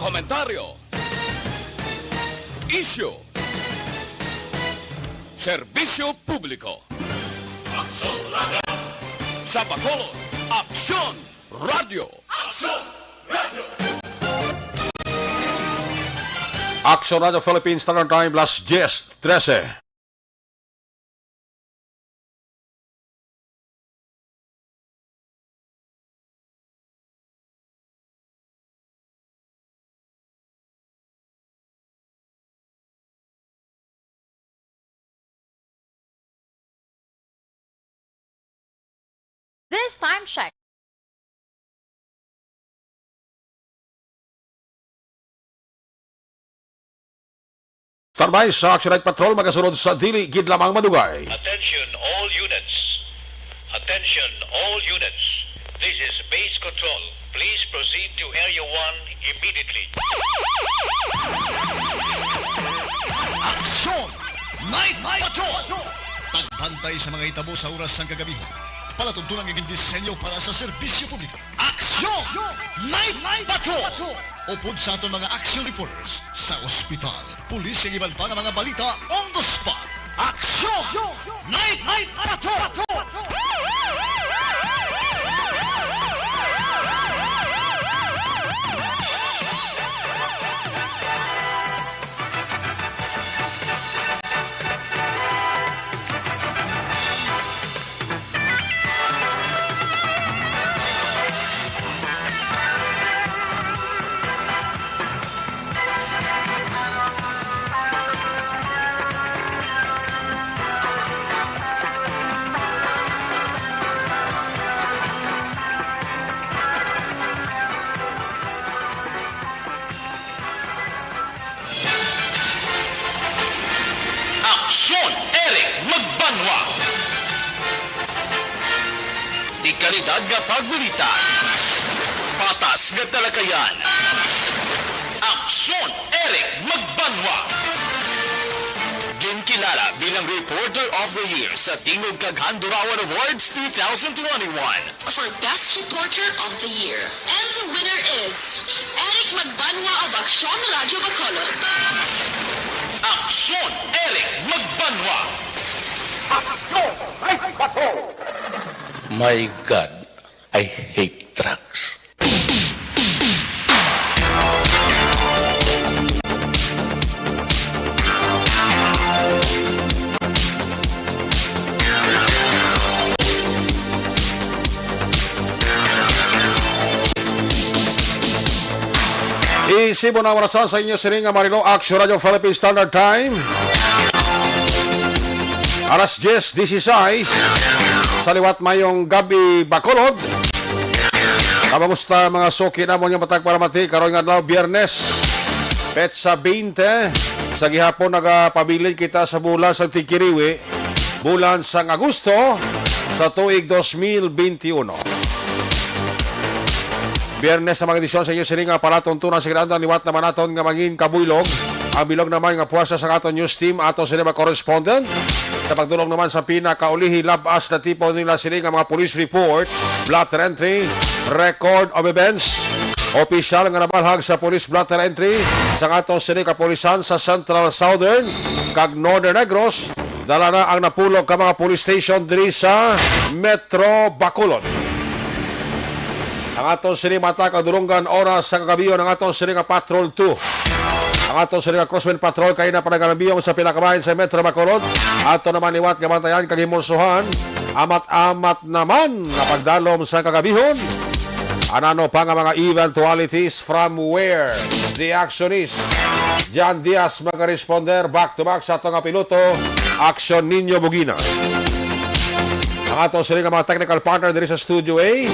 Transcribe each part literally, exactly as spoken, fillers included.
Komentaryo. Isyu. Serbisyo publiko. Aksyon Radio. Sa Bacolod, Aksyon Radio. Aksyon Radio. Aksyon Radio Philippines Standard Time, las diyes trese. This time check. Standby sa Action Night Patrol, magasunod sa dili gid lamang madugay. Attention all units. Attention all units. This is base control. Please proceed to Area one immediately. Action! Night Patrol! Pagbantay sa mga hitabo sa oras sang kagabihan. Palatuntunan nga gindisenyo para sa serbisyo publiko. Action! Night Patrol! Upod sa aton mga action reporters sa ospital, pulis, kag iban pa nga mga balita on the spot. Action! Night Patrol! Aksyon, Eric Magbanwa. Di kalidad nga pagbalita. Patas nga talakayan. Aksyon, Eric Magbanwa. Ginkilala bilang Reporter of the Year sa Tingog kag Handurawan Awards two thousand twenty-one. For Best Reporter of the Year. And the winner is Eric Magbanwa of Aksyon Radio Bacolod. Aksyon, Eric Magbanwa. Aksyon, Eric Bacolod. My God, I hate drugs. Isibon na oras sa inyo sini nga Marilo Action Radio Philippine Standard Time. Alas diyes dieciséis. Sa liwat, mayong gabi, Bacolod. Kamusta mga suki namon nga matag paramati karon nga adlaw, Biyernes, petsa twenty. Sa gihapon nagapabilin kita sa bulan sa Tigkiriwi, bulan sang Agosto sa tuig dos mil benti uno. Biyernes sa mga edisyon sa inyo sini nga palatuntunan sa kinahanglan, liwat naman naton nga mangin kabuylog ang bilog naman nga puwersa sa aton news team, ato sini mga correspondent. Sa pagdulong naman sa pinakaulihi lab-as na tipo nila sini nga mga police report, blotter entry, record of events, opisyal nga nabalhag sa police blotter entry sa aton sini kapulisan sa Central, Southern, kag Northern Negros, dala na ang napulo ka mga police station diri sa Metro Bacolod. Ang aton sini mata kag dulonggan oras sa kagabion, ang aton sini nga Patrol two. Ang aton sini nga Crosswind Patrol kay na panagalambiyong sa pila ka bahin sa Metro Bacolod. Ato naman liwat nga bantayan kag himulsuhan. Amat-amat naman nga pagdalom sa kagabihon. Anano pa nga mga eventualities from where the actionist John Diaz magaresponder back to back sa ato nga piloto, Action Niño Bugina. Ang ato sini nga mga technical partner diri sa Studio A.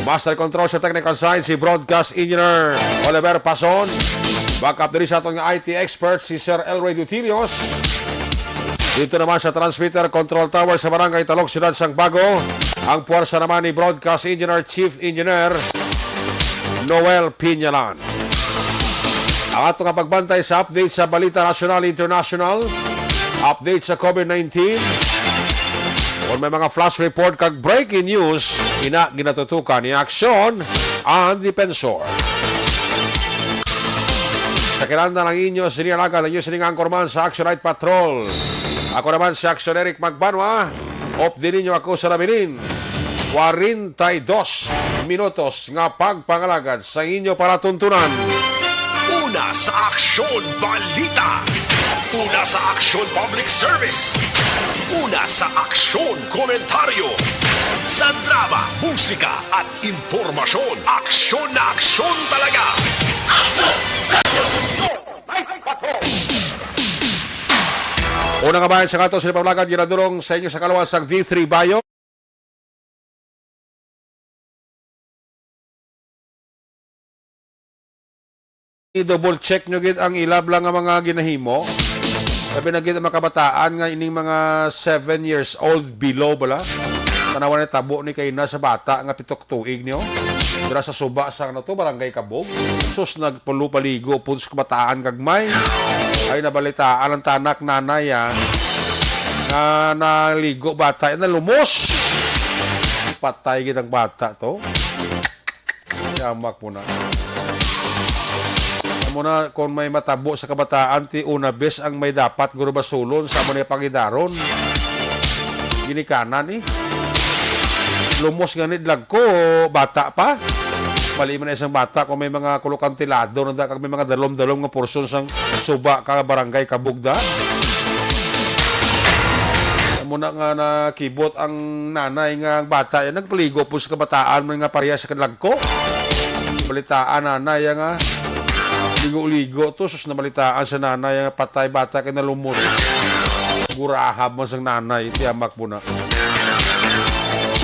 Master Control sa technical side, si Broadcast Engineer Oliver Pason. Backup diri sa aton nga I T expert, si Sir Elroy Dutilios. Dito naman sa transmitter control tower sa Barangay Talok, Siyudad sang Bago, ang puwersa naman ni Broadcast Engineer, Chief Engineer Noel Piñalan. Ang ato nga pagbantay sa update sa balita nasyonal, international, update sa COVID nineteen. Kung may mga flash report kag breaking news, ina ginatutukan ni Aksyon ang Depensor. Sa kinahanglan ang inyo sini alagad, ang inyo sini nga anchorman sa Action Night Patrol. Ako naman si Action Eric Magbanwa. Update ninyo ako sa nabilin. Kwarenta y dos minutos nga pagpangalagad sa inyo palatuntunan. Una sa Aksyon Balita. Una sa Aksyon Public Service. Una sa Aksyon Komentaryo. Sa drama, musika, at impormasyon. Aksyon na aksyon talaga. Una nga bahin sa kato, sila pamlagan, ginadulong sa inyo sa kalawasan sang D three Bayo. I-double check nyo gid ang ila bala nga mga ginahimo. Labi na gid ang mga kabataan nga ining mga seven years old below bala. Tanawan ni tabo ni kay na sa bata nga pito ka tuig niyo. Dira sa suba sa ano to, Barangay Kabog. Sus, nagpalupaligo pud sa kabataan gagmay. Ay, nabalitaan ang tanak nanay, ah, nga naligo bata, na lumos. Patay gid ang bata to. Yamak mo na. Amo na, kung may matabo sa kabataan, ti una bes ang may dapat guro basulon sa amo na pangidaron. Ginikanan, eh. Lumos gani, dlagko, bata pa. Mali man na isang bata kung may mga kulokantilado na da, kag may mga dalom-dalom nga porsyon sang suba ka Barangay Kabugda. Amo na nga nakibot ang nanay nga ang bata yan, nagpaligo po sa kabataan man nga parehas sa kadlagko. Balitaan nanay nga ligo-ligo to, sus, nabalitaan sa nanay nga patay bata kay nalumot. Gurahab man sang nanay, tiyamak mo na.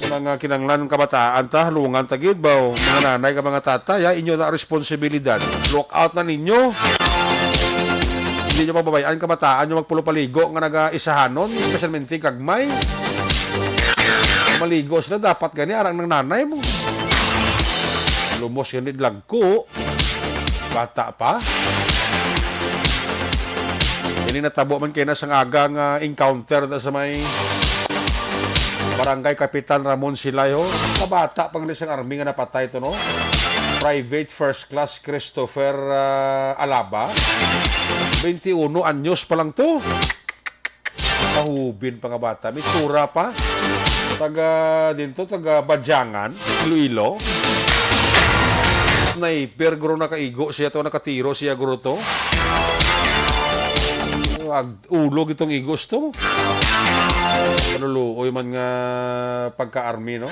Mga kinanglan ng kabataan ta, halungan ta gid ba, mga nanay ka mga tatay, ha, inyo na responsibilidad. Look out na ninyo. Hindi nyo pababayaan kabataan nyo magpulupaligo nga naga-isahanon, especialmente gagmay. Maligo sila, dapat gani arang ng nanay mo. Lumos gani, dlagko. Bata pa. Ini natabo man kay na sang aga nga encounter na sa may Barangay Kapitan Ramon Silayo. Kabata pa gali sang army nga napatay to, no? Private First Class Christopher, ah, Alaba. Twenty-uno anyos pa lang to. Pahubin pa nga bata. May tsura pa. Taga, din to, taga Badyangan, Iloilo. Sniper, guro, nakaigo siya to, nakatiro siya, guro, to. Ag-, ulo gitong igos to. Maluluoy man nga pagka-army, no?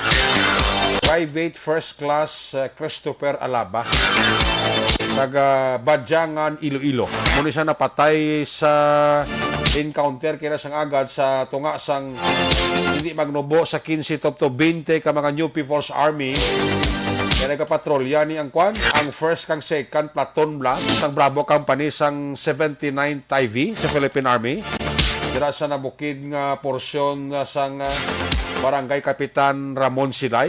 Private First Class, uh, Christopher Alaba, taga Badyangan, Iloilo. Muna siya napatay sa encounter kina sang agad sa tunga sang hindi magnubo sa quince tubtob twenty ka mga New People's Army. Kaya nagapatrolya ni ang kwan, ang first kag second platoon bala sang Bravo Company sang seventy-ninth I V sa Philippine Army. Dira sa nabukid nga porsyon, ah, sang, ah, Barangay Kapitan Ramon Silay.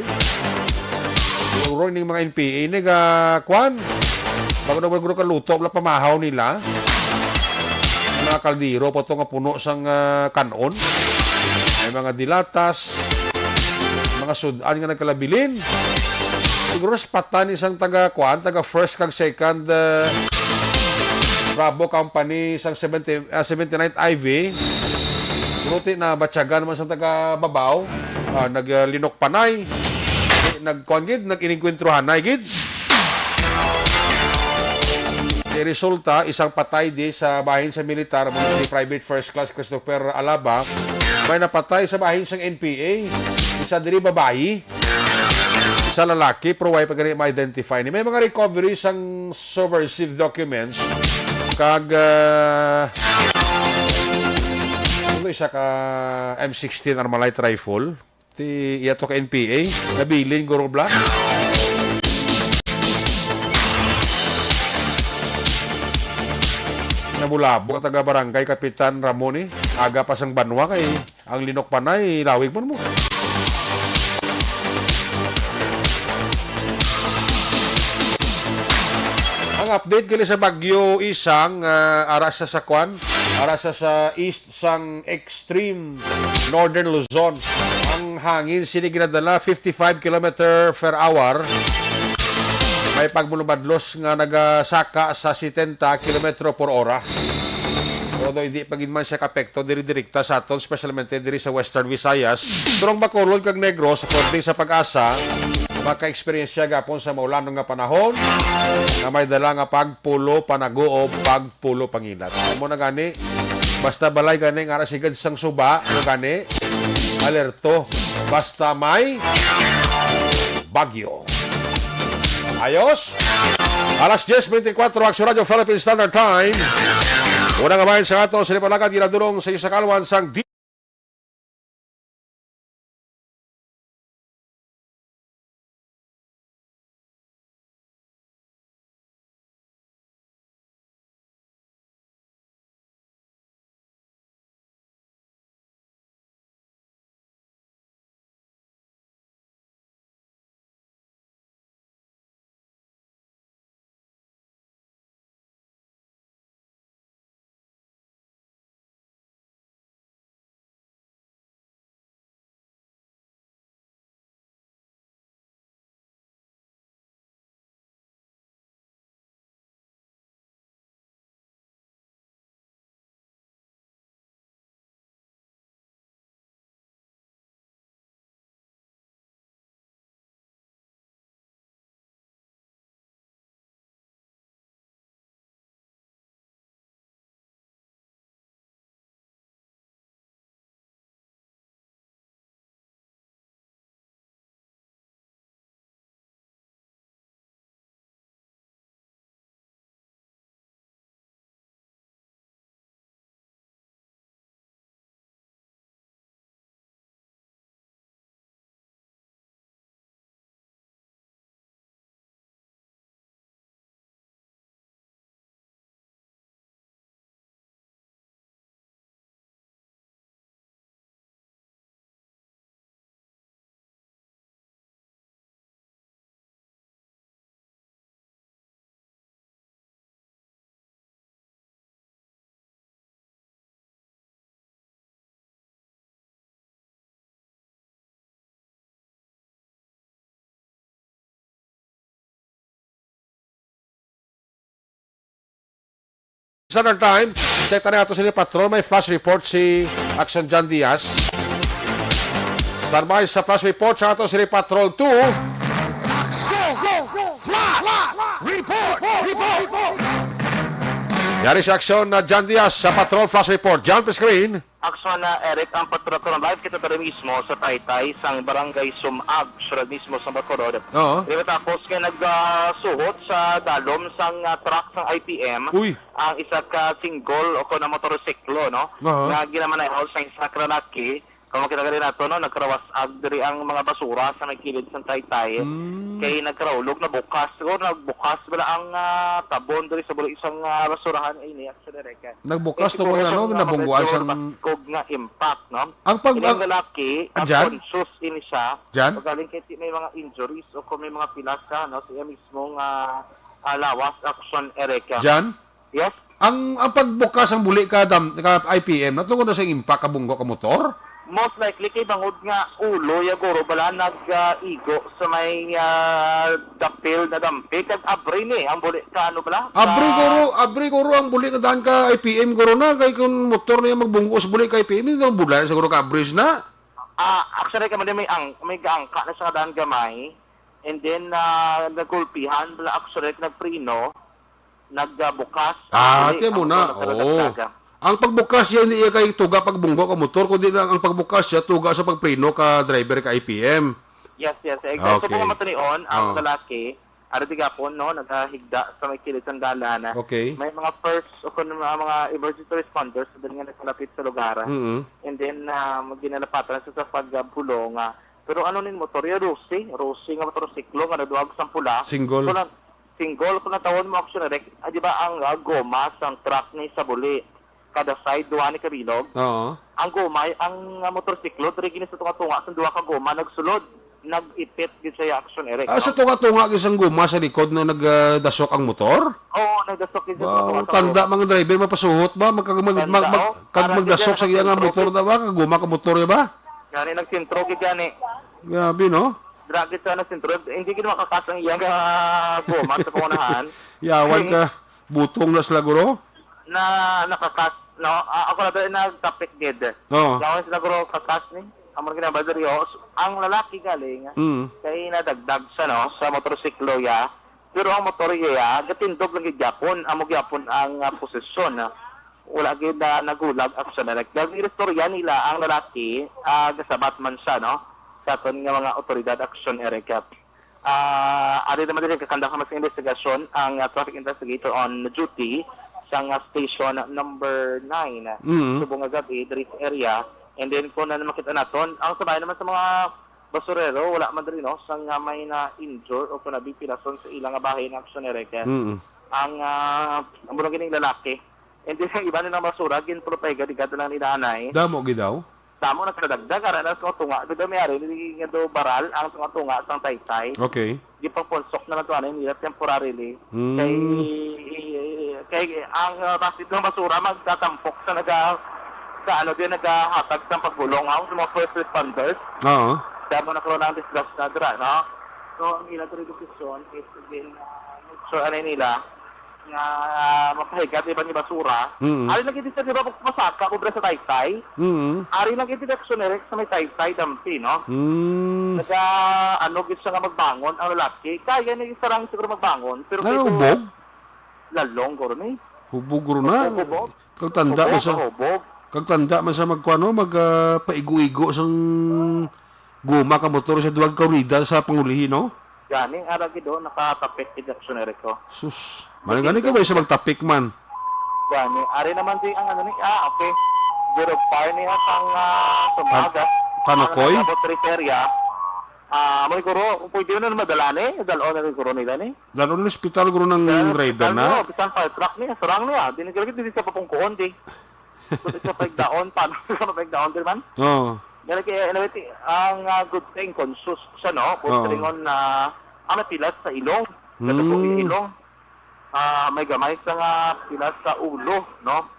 Siguro ning mga N P A ni ga, kwan, bago na, bago kaluto, wala pamahaw nila. Mga kaldero pa to nga puno sang, ah, kanon. May mga dilatas, mga sud-an nga nagkalabilin. Siguro sa patan isang taga, kwan, taga first kag second, ah, Bravo Company sang seventy, ah, seventy-ninth I V. Ruti na batyagan naman sa taga babaw, ah, nag, ah, linok panay. Nagkuan gid, nag-inigkwentruhanay gid. Kay resulta, isang patay di sa bahin sa militar, mo si Private First Class Christopher Alaba, may napatay sa bahin sang N P A, isa diri babayi. Sa lalaki, pero way pa gani ma-identify ni. May mga recovery sang subversive documents kag, ah, ano, isa ka M sixteen Armalite rifle. Ti iya to ka N P A. Nabilin, guro, bala. Nabulabog ang taga barangay Kapitan Ramon, eh. Aga pa sang banwa kay ang linok panay, lawig man mo. Ang update gali sa Bagyo Isang, ah, ara sa sakwan, ara sa, sa east sang extreme northern Luzon. Ang hangin sini ginadala fifty-five kilometer per hour. May pagmulubadlos nga nagasaka sa setenta kilometro por ora. Although hindi pa gid man siya kapekto diri direkta sa aton, especialmente diri sa Western Visayas. Pero ang Bacolod kag Negros, according sa PAGASA, maka-eksperyensya gapon sa maulanong nga panahon nga may dala nga pagpulo panaguob, pagpulo panginat. Amo na gani, basta balay gani nga ara sigad sang suba, ano gani, alerto. Basta may bagyo. Ayos? Alas diyes beintikwatro, Aksyon Radyo Philippine Standard Time. Una nga bahin sa ato, sa panagad, ginadulong sa isa kalwan sang di- Standard Time, check tayo ato sa patrol. May flash report si Action John Diaz. Standby sa flash report sa ato sa Patrol two. Action! Flash! Report! Report! Yari sa aksyon na John Diaz sa Patrol Flash Report. John, pa screen. Aksyon na, Eric, ang patrol karon. Live kita diri mismo sa Taytay, sang Barangay Sumag, sulod mismo sa Bacolod. Oo. Diri matapos nga nagasuhot sa dalom sang, ah, truck sang I P M Uy. ang isa ka single o kon motorsiklo, no? Oo. Nga ginamaneho sang isa ka lalaki. Kung makita ka rin nato, no, nagkarawas-ag diri ang mga basura sa may kilid sang Taytay. Mm. Kay nagkaraulog, nabukas. Siguro nagbukas bala ang, ah, tabon diri sa buli sang, ah, basurahan. Ay, niya sa direk. Nagbukas Kasi tungod kung ano, ang, ah, nabungguan medyo sang nabaskog nga impact, no? Ang pag-, Ining ang, lalaki, ang andyan? Conscious ini siya. Dyan? Pagaling kay ti-, may mga injuries o kung may mga pilas ka, no? Siya mismo nga, ah, lawas, action, Eric. Dyan? Yes? Ang, ang pagbukas ang buli ka dam-, ka I P M, natungod na sa impact ka bunggo ka motor? Most likely kay bangod nga ulo ya guro bala nag, ah, igo sa may, ah, dapil na dampi kag abri ni ang buli ka ano bala? Abri Sa guro, abri guro ang buli nga daan ka I P M guro na kay kung motor na yung magbunggo sa buli ka I P M, hindi na bula siguro ka abri na. Ah, actually kamo may ang may gaangka na sa daan gamay. And then, ah, nagulpihan bala actually nagpreno. Nagbukas ang Ah, buli, tiyan mo ang na. Motor Oo. Nagdagdaga. Ang pagbukas yan, hindi iya kay tuga pagbunggo ka motor, kundi lang ang pagbukas siya, tuga sa pagpreno ka driver ka I P M. Yes, yes, exactly. So, Okay. Kung matunion, ang Oo. lalaki, ari di gapon, no, nagahigda sa may kilid sang dalan. Okay. May mga first, o kung mga, mga emergency responders, din nga nagkalapit sa lugar. Mm-mm. And then, ah, ginalapatan sa, sa pagbulong, ah, pero ano nin motor? Yung Rusi, Rusi nga motorsiklo nga naduwag sa pula. Single. So, lang, Single kung natawon mo, Action Eric, ah, di ba ang, ah, goma sang truck ni sa buli? Kada side, duha ni kabilog. Oo. Ang goma, ang, ah, motorsiklo, diri gini sa tunga-tunga, sa duha ka goma, nagsulod. Nag-ipit gid siya, Action Eric, Ah, no? Sa tunga-tunga gid sang goma sa likod na nagdasok ang motor? Oo, nagdasok gid sa Wow, tunga-tunga. Tanda mga driver, mapasuhot ba? Magka-, mag-, Tanda, mag-, oh. Kag Para magdasok gid sa iya nga sentro motor gid. Na ba? Kag goma ka motor ya ba? Gani, nagsentro gid gani. Grabe, no? Dira gid sa, ano, sentro, hindi gid makakas ang iyang, ah, goma sa pangunahan. Yawan ka, butong na sila, guro? Na nakakas, no? Ah, ako na ba nagtapik gid? Oo. Yawan sila, guro, kakas ni. Amo na ginabal diri, oh. Ang lalaki galing, Mm. kay nadagdag siya, no, sa motorsiklo, ya. Pero ang motor, ya, gatindog lang gid gyapon. Amo gyapon ang, ah, posisyon, ah. Wala gid na nagulag, action direct. Dahil istorya nila ang lalaki, ah, gasabat man siya, no? Sa aton nga mga otoridad, action direct. Ah, ari naman diri, kakandang sa mas investigasyon ang, ah, traffic investigator on duty sa nga station number nine. Mm. Subong nga gab-i, diri sa area. And then, kung ano makita naton, ang sabay naman sa mga basurero, wala man diri, no, sa nga may na-injure o kung nabipilason sa ilang nga bahin, action direct. Mm. Ang, ah, ang murag ining lalaki. And then, ang iba nilang basura, ginpulupay, gadigad lang ni nanay. Damo gid daw? Damo nagkadagdag, ara na sa tunga. Dito may ari, hindi nga daw baral, ang tunga-tunga, sang taytay. Okay. Gipaponsok na lang to, ano, nila temporarily. Hmm. Kay, kay ang, uh, basket ng basura, magtatampok sa naga-, sa ano din, nagahatag sa pagbulong, ah, sa mga first responders. Oo. Damo na karon ang disgrasya dira, no? So, ang ila diri desisyon is, again, uh, make sure, ano, nila, nga mapahigat iban nga basura. Mm. Ari lagi dito, di ba, pag masaka, obra sa taytay? Mm. Ari lagi dito, action direct sa may taytay, dampi, no? Mm. Naga, ano, gid siya nga magbangon ang lalaki. Kaya ni sarang siguro magbangon, pero Ano, kay hubog? Lalong, guro ni. Hubog, guro na. Hubog, hubog. Kag tanda Hubog, man sa, hubog. Kag tanda man sa magkuano, mag, ah, paigo-igo sang guma ka motor sa duwag ka urida sa pangulihi, no? Gani, ara gid, oh, nakatapik gid, action direct, oh. Sus. Mali gani ka ba sa magtapik man? Gani, ari naman di ang ano ni, ah, okay. Zero par niya sang, ah, sumaga. Kan-, kanakoy? Ang nagabot referya. Ah, mo guro, kung pwede na madala ni, dal-on na guro nila ni. Dal-on na ospital guro ng Dal-on driver ospital na? Niya, bisan fire truck niya, sarang niya. Di na gid, di sa papungkuon, di. Kung sa pagdaon, paano sa pagdaon, di man? Oo. Gani kay, anyway, ti-, ang, ah, good thing, conscious siya, no? Good Oo. Thing on, ah, ang napilas sa ilong. Nadugo yung Hmm. ilong. Ah, may gamay sa nga pilas sa ulo, no?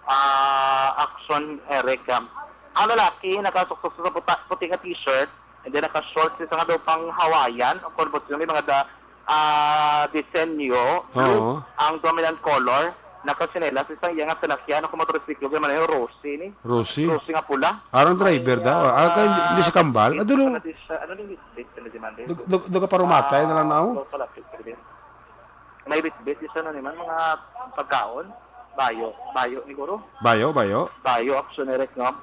Ah, action, Eric, um, ang lalaki nakasuktok sa puta-, puti nga t-shirt, and then naka-shorts, isa nga daw pang Hawaian, o kung ba't yung mga da-, ah, disenyo, blue Oo. ang dominant color, nakatsinelas, isang iya nga salakyan, o kung motorsiklo, kaya man yung Rosy, ni? Rosy. Rosy nga pula. Arang driver May, daw. Ah, ah, kay hindi, hindi sa kambal. Ah, dulo. Ano di siya? Ano din bitbit? Ano di man din? Dug-, dug-, duga pa rumatay na lang Ah, na, oh. Daw pala, bitbit. May bitbit, isa na naman, mga pagkaon. Bayo. Bayo, siguro. Bayo, bayo. Bayo, action direct, no?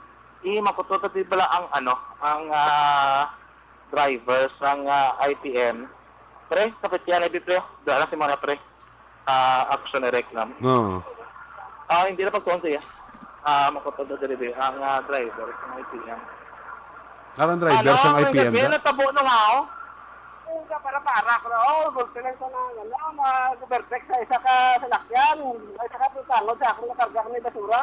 I, makutot at di pala ang, ano, ang, ah, driver sang, ah, I P M. Pre, kapit yan, I P, pre. Doon lang si Mona, pre. Ah, action direct lang. Oo. Ah, hindi na pagtuon siya. Ah, makutob na diri, ang, ah, driver sa I P M. Arang driver Ano, sang may I P M gabi, na? Natabo no nga, oh. Yung ka para-para ko na, oh, gulpi lang sa mga, ano, mga overtake sa isa ka salakyan. Ay, saka po, tangod sa akong nakarga kami basura.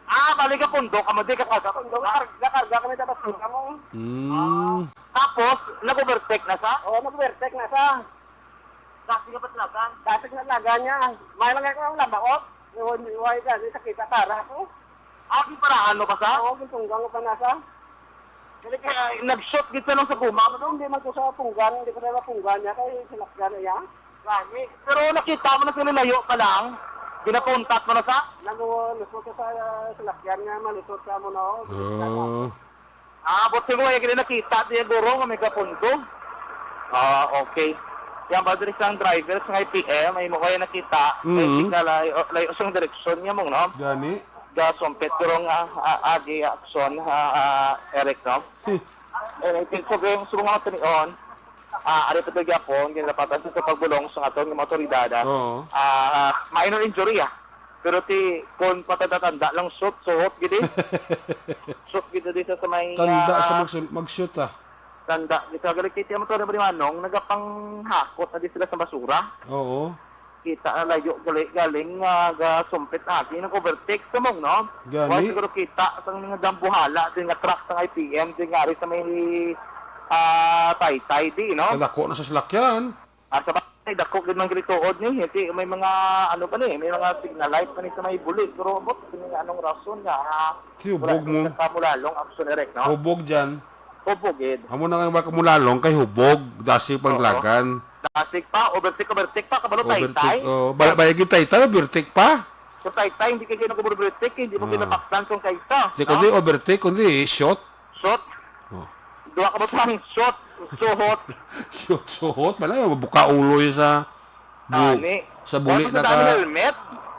Ah, bali ka pundo ka mo, di ka karga. Pundo, kar-, nakarga kami sa basura mo. Mm. Ah, tapos, nag-overtake na sa? Oo, nag-overtake na sa. Dati nga patlagan? Dati nga patlagan niya. May lang ako ang labaot. Yun, why ka, di sakita para ako. Agi para ano ka sa? Oo, gintunggang ko pa na sa. Dili kay, ay, nag-shoot gid sa lang sa guma mo, no? Hindi man ko sa punggan, hindi ko na punggan niya, kay sinakyan na niya. Gani. Pero nakita mo na sila layo pa lang, ginakontak mo na sa? Naluwa, lusot ko sa, ah, sinakyan nga, malusot sa mo na, oh. Oo. Ah, buti mo, eh, gini nakita, di guro, nga may kapundo. Ah, okay. Yan ba, diri sang driver sa I P M, ay mo kaya nakita, may Mm. signal, ay, o, layo sang direksyon niya mong, no? Gani? Gasumpit, guro, nga, ah, agi, action, ah, ah, Eric, no? Hmm. Eh, I think so, yung subong nga tinion, ah, ari pa to gyapon, ginapatan sa pagbulong sa aton nga mga otoridad, ah. Oo. Ah, minor injury, ah. Pero ti, kung patanda-tanda lang, shoot, suhot, gid, eh. Shoot, gid, di sa, sa may, Tanda sa ah, magsul-, mag-shoot, ah. Tanda, di sa galing, kaya mo to, Manong, nagapanghakot na di sila sa basura. Oo. Kita na layo, gali-, galing, ah, gasumpit, ah, di nag-overtake sa mong, no? Gani. Wa siguro kita sa mga dambuhala, di nga truck sa I P M, di nga ari sa may, ah, Taytay, di, no? Kadako na sa salakyan. Ah, sa bagay, dako gid man gid tuod ni. Kasi may mga, ano pa ni, may mga signal light pa ni sa may buli. Pero, but, kini nga anong rason nga, ah, Si wala hubog mo. Sa kamulalong action direct, no? Hubog dyan. Hubog gid. Amo na nga, baka mo lalong kay hubog, dasig pang Oo. Lagan. Dasig pa, overtake, overtake pa, kabalo, Overtake, taytay. Oh, ba-, bayag yung taytay, overtake pa? Kung taytay, hindi kayo nag-overtake, hindi mo Ah. Pinapaktan kung kaysa, Di no? Kundi overtake, kundi shot. Shot. Oh. Duha ka butang, shot, suhot. Shot, suhot, wala, mabuka ulo yun sa Bu-, Ani? Sa buli Wala pa na sa ka, helmet?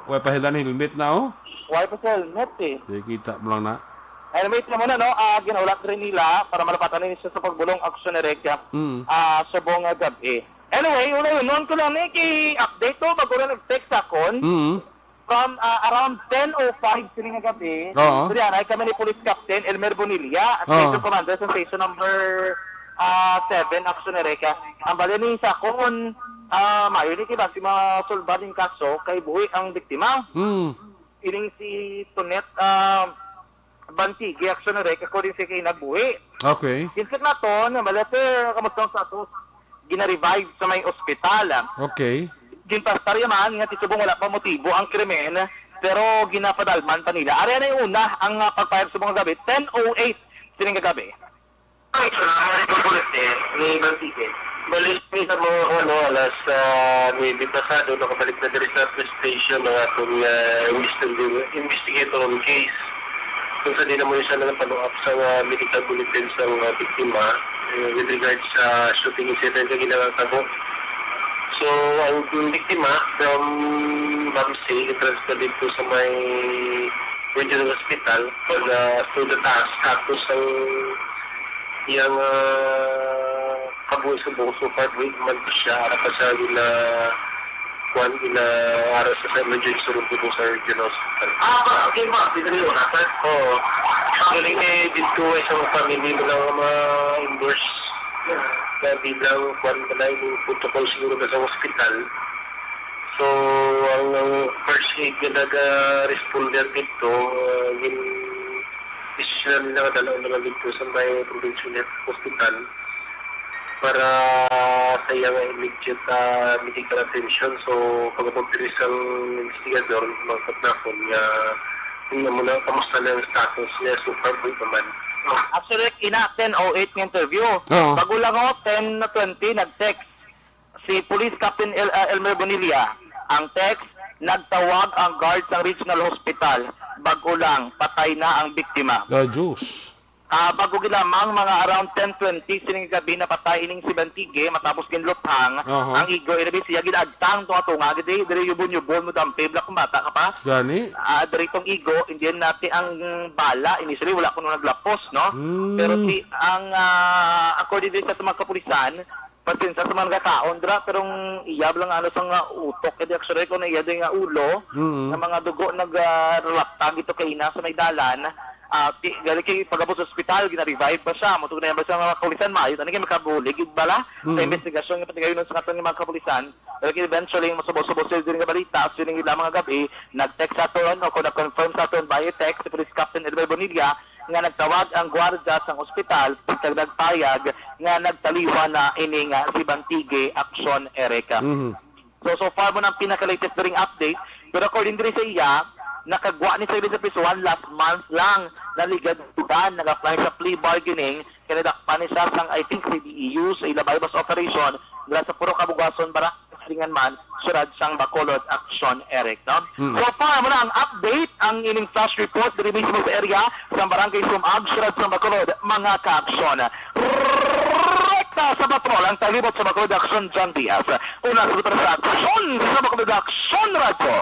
Wala pa sa helmet na, oh. Wala pa sa helmet, eh. Sige, kita mo lang na. Helmet na muna, no? Ah, ginahulat rin nila para malapatan ni siya sa pagbulong aksyon ni Rek, Mm. ah, subong nga gabi. Anyway, una yun, noon ko lang ni ki-update to, bago na nag-text akon. Mm. From, ah, around ten oh five sini nga gabi, Oo. Diri, ay kami ni Police Captain Elmer Bonilla at Oo. Major Commander sa Station Number, ah, seven, Action Eureka. Ang bali ni sa akon, ah, mayo ni kay basi masulbad ning kaso kay buhi ang biktima. Hmm. Ining si Tonet, ah, Bantigue, Action Eureka, according sa kay nagbuhi. Okay. Insert naton, ang bali, sir, kamusta ang status? Gina-revive sa may ospital. Okay. Ginpastarya man nga ti subong wala pa motibo ang krimen, pero ginapadalman pa nila. Ari na yung una ang, ah, pagpayag subong nga gabi, ten oh eight sining kagabi. Ay, salamat sa bulletin ni Bantigue. Balik ni sa mga, ano, alas, ah, nuwebe pasado, nakabalik na diri sa police station ang atong, ah, investigator, investigator on case. Kung sa di na mo siya nagpalo-up sa, ah, medical bulletin sa, ah, biktima, eh, with regards sa shooting incident nga ginatabo. So, ang biktima from Bamsi, i-transfer dito sa may Regional Hospital for the, for the task. Tapos ang iyang, ah, kabuhi subong, so far, buhi man to siya, ara pa siya gina-, kuwan, gina-, ara sa, sa emergency room dito sa Regional Hospital. Ah, ba, okay ba? Dito na yun, ha, sir? Oo. Actually, eh, dito ay isang family mo lang ma-endorse na bilang, kuwan, na yung protocol siguro na sa hospital. So, ang, ang first aid nga naga-responder dito, uh, yung decision nila nga dalaon naman dito sa may provincial health hospital para sa iyang immediate, ah, medical attention. So, pag-abot diri sa investigador, magpatnakon nga kung ano na, kamusta na ang status niya, so far, buhay pa man. Actually, ina, ten oh eight nga interview. Oo. Bago lang, oh, ten twenty, nag-text si Police Captain El-, ah, Elmer Bonilla. Ang text, nagtawag ang guard sa Regional Hospital. Bago lang, patay na ang biktima. Ah, Diyos. Ah, bago ginamang, mga around ten twenty sining gabi, napatay ining si Bantigue matapos ginluphang Aha. ang igo. Ina, siya ginagtang tunga-tunga, gid, eh, diri yubon-yubon mo dampi, black, kung bata ka pa. Gani? Ah, diri tong igo, hindi yan natin ang bala. Initially, wala kuno naglapos, no? Hmm. Pero si, ang, ah, according din sa mga kapulisan, pasensya sa mga nagakaon dira, pero ang iyab lang ano sa nga utok, edi actually ko na iya din nga ulo, Mm. nga mga dugo nagralaptag ito kay ina sa may dalan. Ah, ti-, gali kay pagabot sa ospital, gina-revive ba siya? Mutog na yan ba siya mga kapulisan? Mayo, ano kay makabulig, gid bala? Sa Mm. investigasyon nga patigayon sa katon nga mga kapulisan, pero kay eventually, masubo-subo sila din nga balita, sining ila mga gabi, nag-text sa aton, o kung nag-confirm sa aton via text, si Police Captain Edward Bonilla, nga nagtawag ang gwardya sang ospital kag nagpayag nga nagtaliwan na ini nga si Bantigue Action Erica. Mhm. So, so far mo nang pinaka-latest during update, pero according diri sa iya, nakagwa ni sa sa prisuhan last month lang, naligadugan, nag-apply sa plea bargaining, kay nadakpan ni siya sang, I think, C D E U sa ila buy-bust operation, dira sa Purok Kabugason, Barangay Silingan man, siyudad sang Bacolod, Action Eric, no? Mm. So far, mo na ang update, ang ining flash report diri mismo sa area sa Barangay Sumag, siyudad sang Bacolod, mga ka-aksyon. Rekta sa patrol ang talibot sa Bacolod Action, John Diaz. Una sa patrol sa Action sa Bacolod Action Radyo.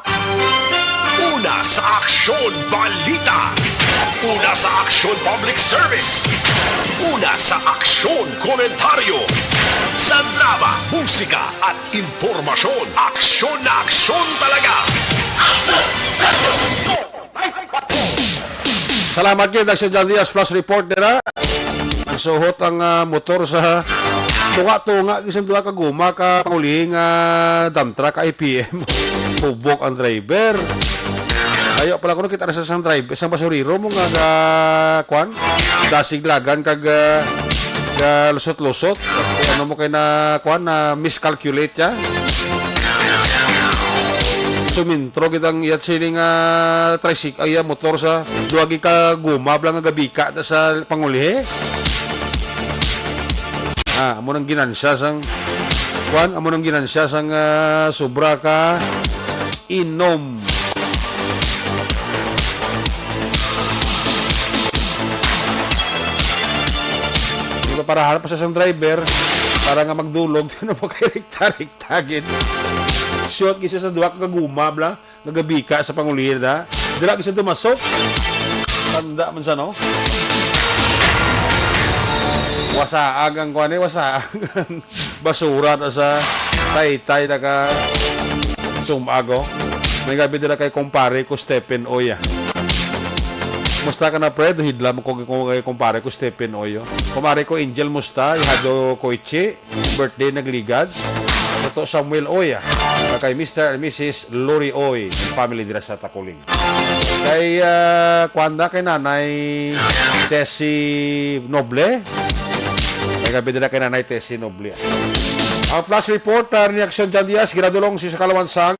Una sa Aksyon Balita. Una sa Aksyon Public Service. Una sa Aksyon Komentaryo. Sa drama, musika at impormasyon, aksyon na aksyon talaga. Salamat gid, Action John Diaz, Flash Report nila. Nagsuhot ang, ah, motor sa tunga-tunga, isang duha ka guma ka panguling, ah, dump truck, I P M. Hubog ang driver. Ayo pala kuno kita na sa isang driver, isang basurero mo nga, nga, kwan, dasiglagan kag, ah, nga lusot-lusot. Ano mo kay na, kwan, na miscalculate siya? Sumintro gid ang iyat sining, ah, tricycle, ay, ah, motor sa duwagi ka guma bala nga gabika ta sa pangulhi. Ah, amo nang ginansya sang, kwan, amo nang ginansya sang, ah, sobra ka inom. Di ba, para harap sa isang driver, para nga magdulog, ano pa kay rekta-rekta gid. Short gid siya sa duha ka guma, bla. Nagabika sa pangulid, ha? Dira bisa dumasok. Tanda man sa, no? Wasaag ang kuwan, eh, wasaag ang basura na sa taytay na ka sumag, oh. May gabi dira kay kumpare ko, Stephen Oy, ah. Musta ka na, pre? Duhidlam ko, ko kay kumpare ko, Stephen Oy, oh. Kumpare ko, Angel, musta? Ihado Koichi. Birthday nagligad. Toto Samuel Oy, ah. Kay Mister and Missus Lori Oy, family dira sa Takuling. Kay, ah, kuwan da, kay Nanay Tessie Noble. May gabi dira kay Nanay Tessie Noble, ah. Ang flash report, ah, ni Action Jan Diaz, ginadulong si sa Kalawansang.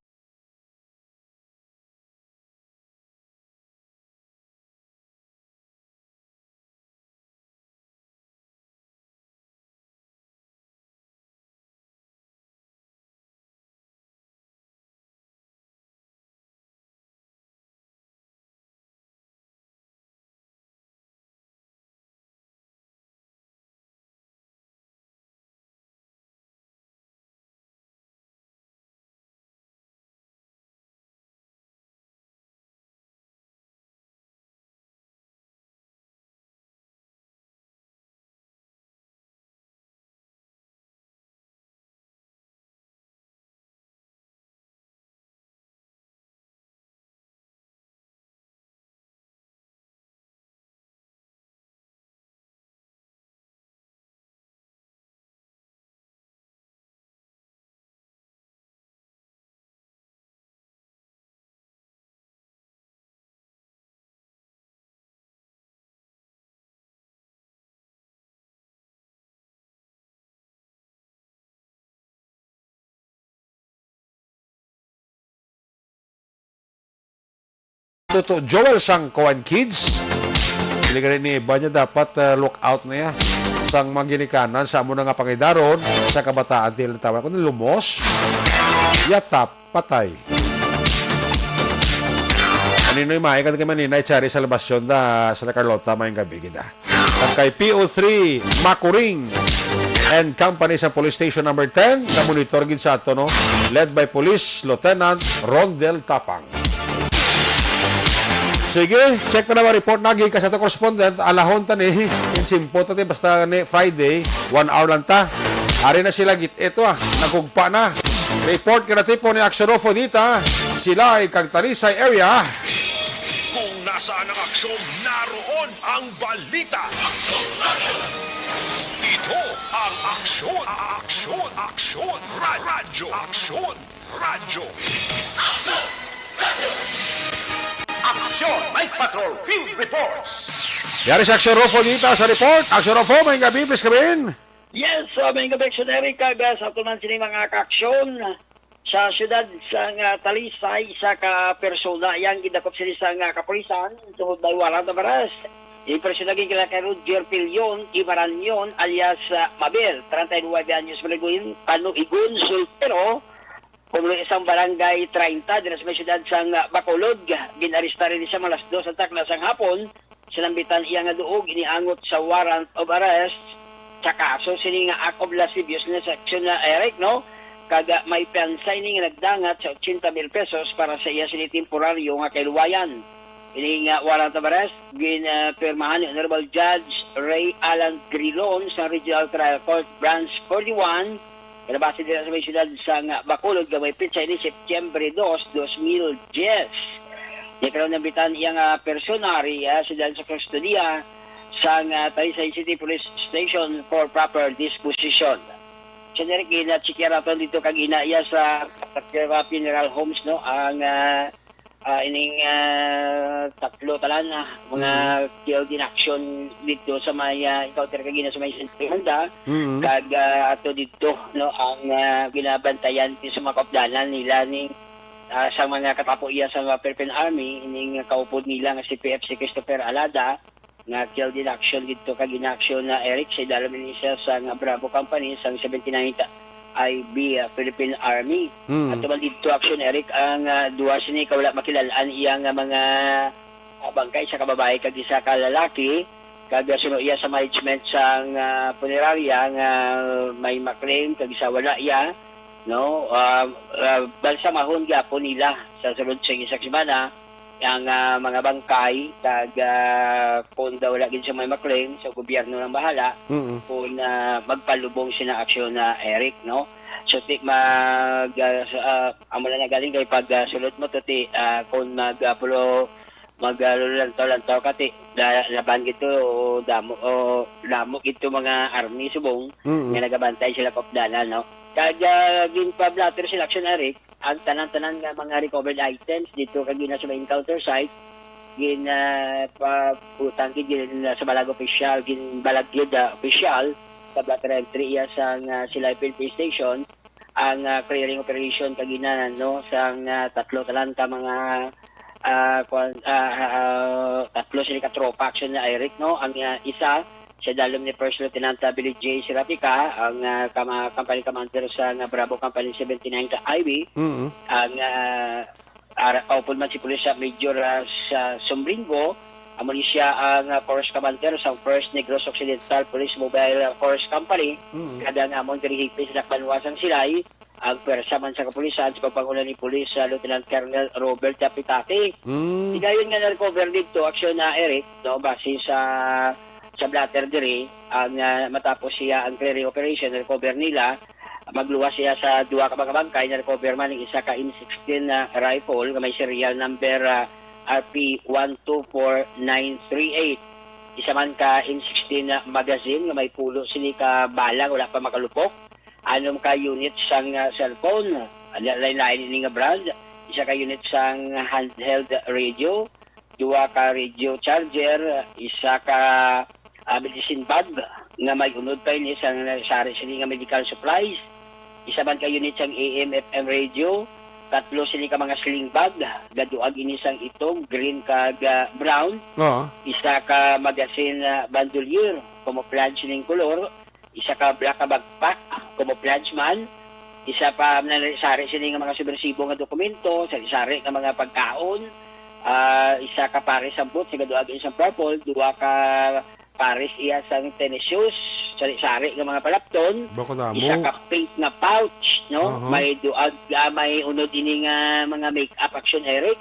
Toto Joel sang Kuan Kids. Dili gani ni iba niya dapat, ah, look out na ya sang mga ginikanan sa amo na nga pangidaron sa kabataan, dili na tawag ko na lumos. Yatap, patay. Aninoy, maay ka kay Maninay Chari Salvacion da sa Carlota, maayong gabi gid, ah. Kag kay P O three Makuring and Company sa Police Station Number ten, ka monitor gid sa ato, no? Led by Police Lieutenant Rondel Tapang. Sige, check ta na ba report na gikan sa ato correspondent, alahon ta ni, in simpo ta ti, basta ni Friday, one hour lang ta. Ari na sila git-, ito, ah, nagugpa na. Report ka na tipo ni Action Rufo dita, sila ay kag Talisay area. Kung nasaan ang aksyon, naroon ang balita. Ito ang Aksyon, Aksyon, Aksyon, Ra-, Radyo, Aksyon, Radyo. Aksyon, Night Patrol Field Reports. Yari sa Aksyon Rufo dito sa report. Aksyon Rufo, may gabi, please come in. Yes, uh, may gabi, Aksyon Eric, kag, uh, sa tunan sini mga kaaksyon. Sa siyudad sang Talisay, isa ka persona yang gidakop sini sang kapulisan tungod may warrant of arrest. Ini persona ginkilala kay Roger Pilion Ibaranion alias, ah, Mabel, treinta y nueve anyos, Manuigon, Manuigon, Soltero, pumulo isang barangay treinta dira sa may siyudad sang Bacolod. Gin-arestar ini sa mga alas dos sa takna sang hapon. Sinambitan iya nga duog iniangot sa warrant of arrest sa kaso sini nga act of lasciviousness sa aksyon na, Eric, no? Kag, ah, may piyansa ini nga nagdangat sa ochenta mil pesos para sa iya sini temporaryo nga kaluwayan. Ini nga warrant of arrest gin, ah, pirmahan ni Honorable Judge Ray Alan Grilon sa Regional Trial Court Branch forty-one, nga nabase dira sa may siyudad sang Bacolod, nga may petsa ini Septiembre dos, dos mil diyes. Iya karon nambitan iya nga personary, ah, siyudad sa kustodiya sang, ah, Talisay City Police Station for proper disposition. Siya diri gina-check-an naton dito kag ina iya sa funeral homes, no, ang, ah, ah, ining, ah, tatlo tanan, ah, mga Mm. killed in action dito sa may, ah, encounter kagina sa may Santa Fernanda, Mm. kag, ah, ato dito, no, ang, ah, ginabantayan sa mga kaupdanan nila ni, ah, sa mga katapo iya sa mga Philippine Army, ining kaupod nila nga si P F C Christopher Alada, nga killed in action didto kag in action na Eric sa idalom ni siya sa nga Bravo Company sang seventy-ninth I B, ah, Philippine Army. Mm. Ato man didto action Eric ang, ah, duha sini ka wala makilal-an iya nga mga, ah, bangkay, isa ka babayi kag isa ka lalaki, kag, ah, suno iya sa management sang, ah, punerarya nga may maklaim kag isa wala iya, no? Ah, ah, balsamahon gyapon nila sa sulod sa isa ka semana ang, ah, mga bangkay, kag, ah, kung daw wala gid siya may maklaim, so gobyerno nang bahala Mm-mm. kung, ah, magpalubong sina aksyon na Eric, no? So, ti-, mag, ah, sa, ah, amo na na galing kay pag, ah, sulod mo to, ti, ah, kung mag, ah, pulo, mag, ah, lantaw-lantaw ka, ti, la-, laban gid to, o damo, o damo gid to mga army subong Mm-mm. nga nagabantay sila kaupdanan, no? Kag, ah, ginpa-blotter sila aksyon, Eric, ang tanan-tanan nga mga recovered items dito kag gina sa encounter site, gin, ah, pabutang gid gin, ah, sa balag opisyal, ginbalag gid, ah, opisyal sa blotter entry iya sang, ah, Silay P N P Station ang, ah, clearing operation kag gina, no, sang, ah, tatlo tanan ka mga, ah, kwan, ah, ah, tatlo sila ka tropa action na Eric, no, ang, ah, isa sa dalom ni First Lieutenant, ah, Billy J Serapika, ang, ah, kama-, company commander sa nga Bravo Company seventy-nine ka I B, Mm. ang, ah, ara-, kaupod man si Pulis, ah, Major, ah, sa Sombringo, amo ni siya ang, ah, Force Commander sa First Negros Occidental Police Mobile, ah, Force Company, Mm. kada nga amon diri higpit sa Dakbanwa sang Silay, ang pwersa man sa kapulisan sa pagpanguna ni Pulis, ah, Lieutenant Colonel Robert Tapitati. Mm. Higayon nga na-recover dito, aksyon na Eric, no, base sa, sa blotter diri, ang, ah, matapos siya ang clearing operation, na-recover nila, magluwas siya sa duha ka mga bangkay, na-recover man ang isa ka M sixteen na rifle nga may serial number, ah, R P one two four nine three eight. Isa man ka M sixteen na magazine nga may pulo sini ka bala nga wala pa makalupok. Anom ka unit sang, ah, cellphone, lain-lain ini nga brand. Isa ka unit sang handheld radio, duha ka radio charger, isa ka, ah, medicine bag nga may unod pa ini sang sari sini nga medical supplies. Isa man ka unit sang A M F M radio, tatlo sini ka mga sling bag, gaduag ini sang itom, green kag, ah, brown. Oo. Isa ka magazine, ah, bandolier, camouflage ning kolor, isa ka black ka backpack, camouflage man, isa pa na sari sini nga mga subversibo nga dokumento, sari-sari nga mga pagkaon, ah, isa ka pares sang boots, nga duha gid sang purple, duha ka pares iya sang tennis shoes, sari-sari nga mga palapton, Bako damo. isa ka pink nga pouch, no? Aha. May duag, ah, may unod ini nga mga make-up action, Eric.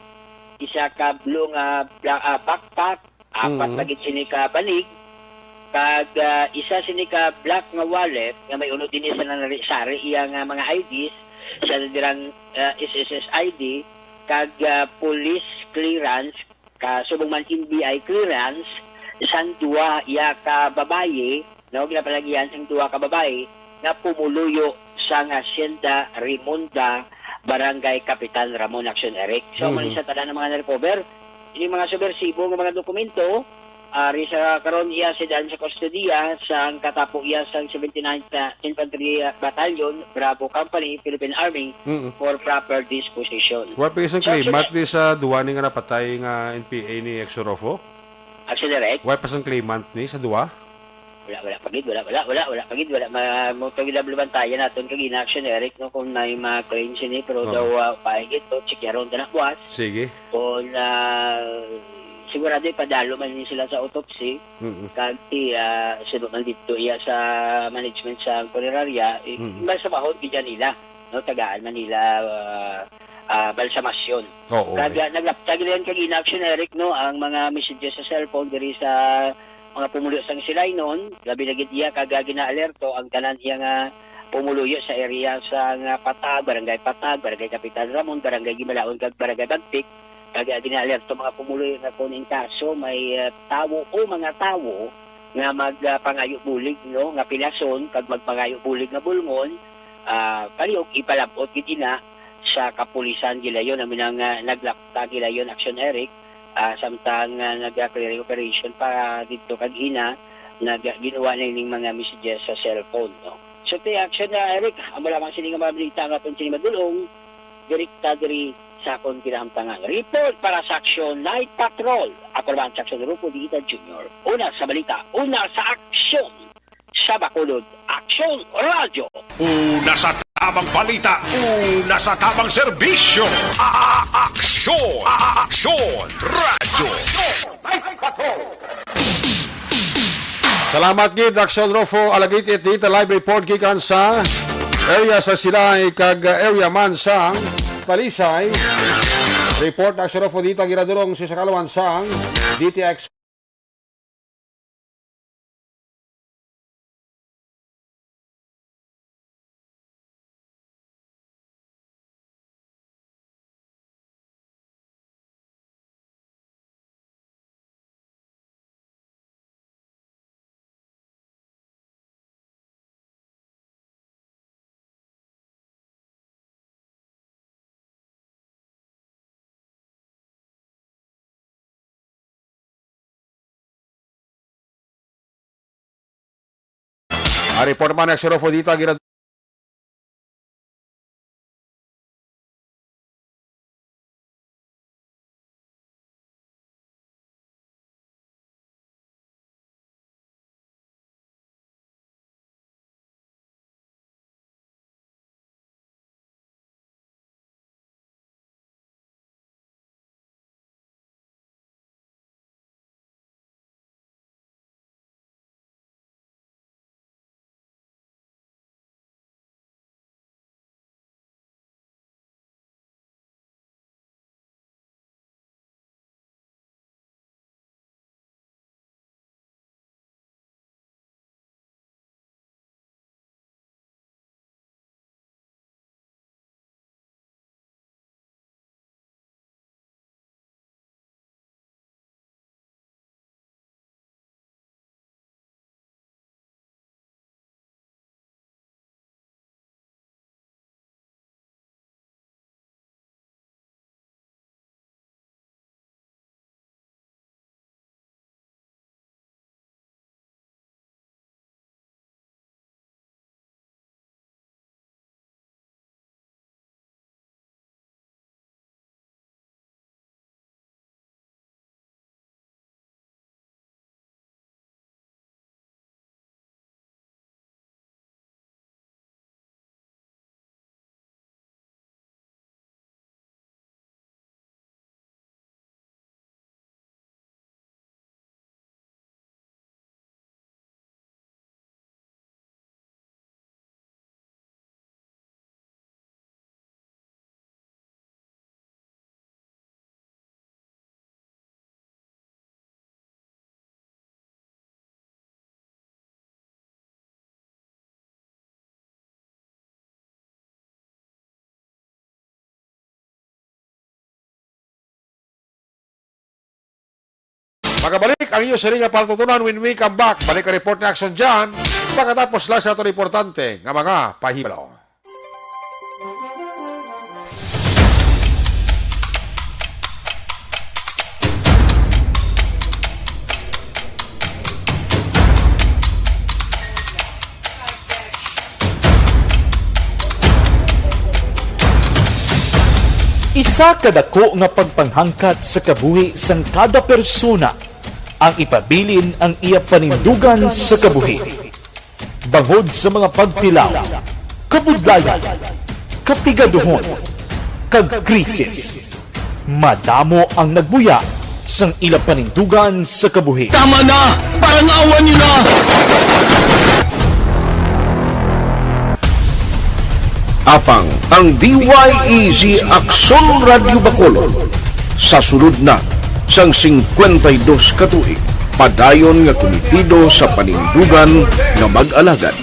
Isa ka blue nga bla-, ah, backpack, apat Mm. lagi sini ka banig, kag, ah, isa sini ka black nga wallet nga may unod ini sa nanari-sari iya nga mga I Ds, sa dirang, ah, S S S I D, kag, ah, police clearance, ka subong man N B I clearance, sang duha iya ka babayi, no, ginapalagihan sang duha ka babayi nga pumuluyo sang Hacienda Rimonda, Barangay Kapitan Ramon Action Eric. So, Mhm. man sa tanan ng mga na-recover, ini mga subversibo nga mga dokumento, ari sa karon iya sa daan sa kustodiya sang katapo iya sang seventy-ninth Infantry Battalion, Bravo Company, Philippine Army, Mm. for proper disposition. Wa pa isang So, claimant sila ni sa duwa ni nga napatay nga N P A ni Ex Rofo? Action Direct? Wa pa isang claimant ni sa duwa? Wala, wala pa gid, wala, wala, wala, wala pa gid, wala. Ma-, mo to gid ang lubantayan naton kag ina Action Eric, no, kung may mga claims ini, pero Oo. daw, ah, pa gid to, checkaron ta na buwas. Sige. Kung, ah, sigurado ipadalo man ni sila sa autopsy, Mm-mm. kag ti, ah, suno man dito iya sa management sa punerarya, i-, Mm. mas sa bahon gid nila, no, tagaan man nila, ah, ah, balsamasyon. Oo, Kag, eh. ah, naglapta gid yan kag in-action, Eric, no, ang mga messages sa cellphone diri sa mga pumuluyo sang Silay noon, labi na gid iya kag, ah, ginaalerto ang tanan iya nga pumuluyo sa area sa nga Patag, Barangay Patag, Barangay Kapitan Ramon, Barangay Gimalaon kag Barangay Bagtik, kag, ah, ginaalerto mga pumuluyo nga kung in kaso may, ah, tawo o mga tawo nga mag, ah, pangayo bulig, no, nga pilason kag magpangayo bulig nga bulngon, ah, palihog ipalab-ot gid ina sa kapulisan gilayon. Amo na nga naglapta gilayon, Action Eric, ah, samtang, ah, naga-clearing operation pa didto kag ina, nag-, ginuha na ining mga messages sa cellphone, no? So, ti Action na, Eric, amo lamang sini nga mga balita nga aton sini madulong, direkta diri sa akon kinahamtangan. Report para sa Aksyon Night Patrol. Ako naman si Aksyon Rufo Diita Junior. Una sa balita, una sa aksyon sa Bacolod. Aksyon Radyo. Una sa tamang balita, una sa tamang serbisyo. A-, a-, aksyon, a-, a-, aksyon, radyo. Salamat gid, Aksyon Rufo Alagitit, dito live report gikan sa area sa Silay kag area man sa Talisay. Report na Aksyon Rufo dito ang ginadulong sa Sakalawan sang D T X. Ang report man ni Aksyon Rufo dito ang ginad- Makabalik ang inyo siling nga patutunan when we come back. Balik ang report ni Action John. Pagkatapos lang sa aton importante nga mga pahibalo. Isa ka dako nga pagpanghangkat sa kabuhi sang kada persona ang ipabilin ang iya panindugan sa kabuhi. Bangod sa mga pagtilaw, kabudlayan, kapigaduhon, kag krisis, madamo ang nagbuya sang ila panindugan sa kabuhi. Tama na! Parang awan niyo na! Apang ang D Y E G Aksyon Radyo Bacolod sa sulod na sang singkwenta y dos ka tuig, padayon nga kumitido sa panindugan nga mag-alagad.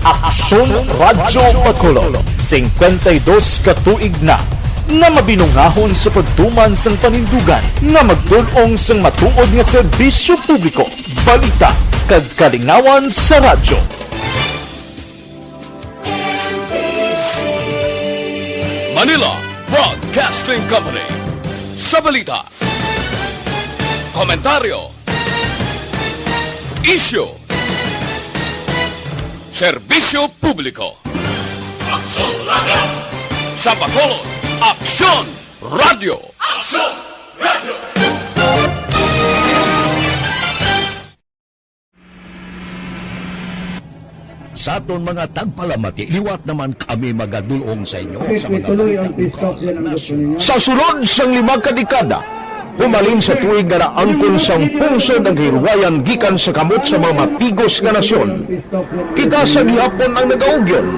Aksyon Radyo Bacolod, singkwenta y dos ka tuig na nga mabinungahon sa pagtuman sang panindugan nga magtul-ong sang matuod nga serbisyo publiko, balita, kag kalingawan sa radyo. Manila Broadcasting Company. Sa balita, komentaryo, isyu, Serbisyo Publiko. Aksyon Radio. Sa Bacolod, Aksyon Radio. Aksyon Radio. Sa aton mga tagpalamati, liwat naman kami magadulong sa inyo sa mga balitang nasyon. Sa sulod sang lima ka dekada, humalin sa tuig nga naangkon sang pungsod ang kahilwayan gikan sa kamot sa mga mapigos nga nasyon, kita sa gihapon ang nagaugyon,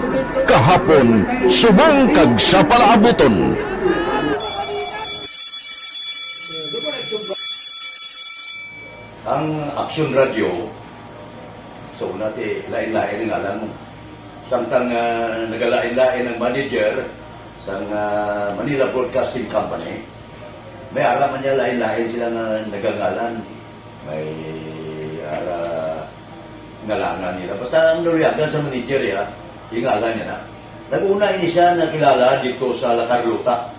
kahapon, subong kag sa palaabuton. Ang Aksyon Radio, so, una ti, lain-lain ang ngalan mo. Samtang, ah, nagalain-lain ang manager sang, ah, Manila Broadcasting Company, may ara man niya lain-lain sila nga nagangalan. May ara ngalanan nila. Basta ang naluyagan sa manager, ya, ingalan niya na. Nag-una ini siya nakilala dito sa La Carlota.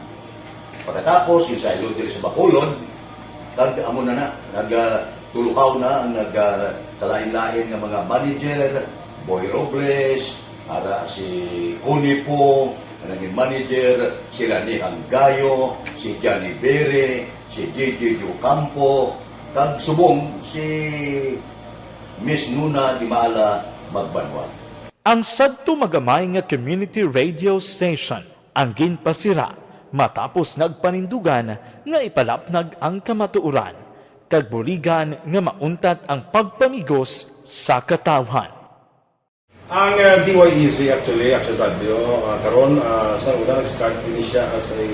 Pagkatapos, yung sa Ilog diri sa Bacolod, kag amo na na, nag, ah, tulukaw na ang nag, ah, kalain-lain nga mga manager, Boy Robles, ara si Connie po, nga naging manager, si Rani Hanggayo, si Johnny Bere, si J J Ocampo, kag subong si Miss Nuna Dimala Magbanwa. Ang sadto magamay nga community radio station ang ginpasira matapos nagpanindugan nga ipalapnag ang kamatuoran kag buligan nga mauntat ang pagpamigos sa katawhan. Ang, ah, D Y E Z actually, Action Radio, ah, karon, ah, sa una nag-start ini siya as a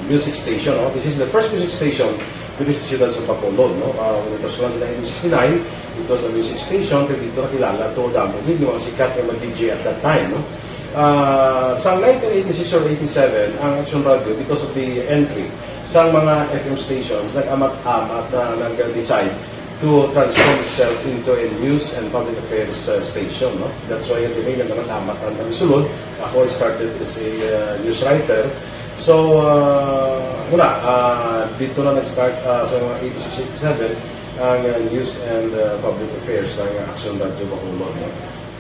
music station, no? This is the first music station diri sa siyudad sa Bacolod, no? Ah, when it was launched in nineteen sixty-nine, it was a music station, kay dito nakilala to damo gid nga mga sikat nga mga D J at that time, no? Ah, sa nineteen eighty-six or eighty-seven, ang Action Radio, because of the entry sa mga F M stations, nag-amat-amat na nag-decide to transform itself into a news and public affairs, uh, station, no? That's why the main nagkakatamat ang pagsulod. Ako, I started as a, uh, news writer. So, uh, wala, uh, dito na nag-start, uh, sa mga eighty-six, eighty-seven, ang, uh, news and, uh, public affairs, ang Action Radio Bacolod, no?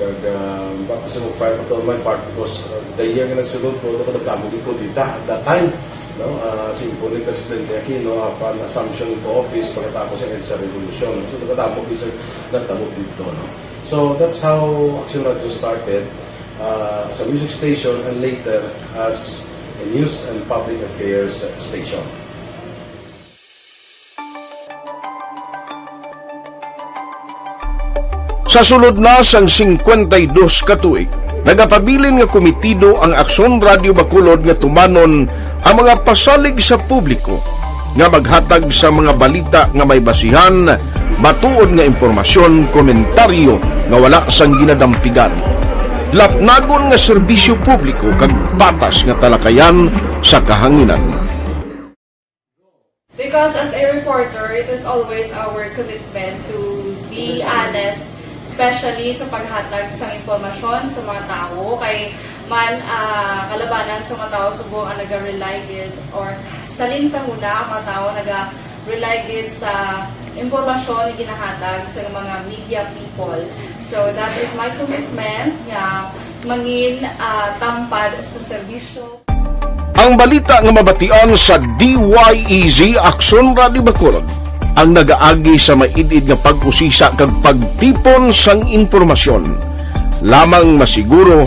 Kag, ah, baptism of fire pa to my part because, ah, the year nga nagsulod ko, ako nagdamo gid ko dita at that time, no? Ah, si Ipo ni Presidente Aquino, upon assumption into office, pagkatapos ang EDSA Revolution. So, nagdamo gid sa nagdamo dito, no? So, that's how Action Radio started, ah, as a music station and later as a news and public affairs station. Sa sulod na sang singkwenta y dos ka tuig, nagapabilin nga komitido ang Aksyon Radio Bacolod nga tumanon ang mga pasalig sa publiko nga maghatag sa mga balita nga may basihan, matuod nga impormasyon, komentaryo nga wala sang ginadampigan, lapnagon nga serbisyo publiko kag patas nga talakayan sa kahanginan. Because as a reporter, it is always our commitment to be honest, especially sa paghatag sa impormasyon sa mga tawo. Kay man, ah, kalabanan sa mga tawo subong ang naga-rely gid, or salin sa huna ang mga tawo naga-rely gid sa impormasyon nga ginahatag sa mga media people. So that is my commitment nga mangin, ah, tampad sa serbisyo. Ang balita nga mabatian sa D Y E Z Aksyon Radio Bacolod ang nagaagi sa maid-id nga pag-usisa kag pagtipon sang impormasyon. Lamang masiguro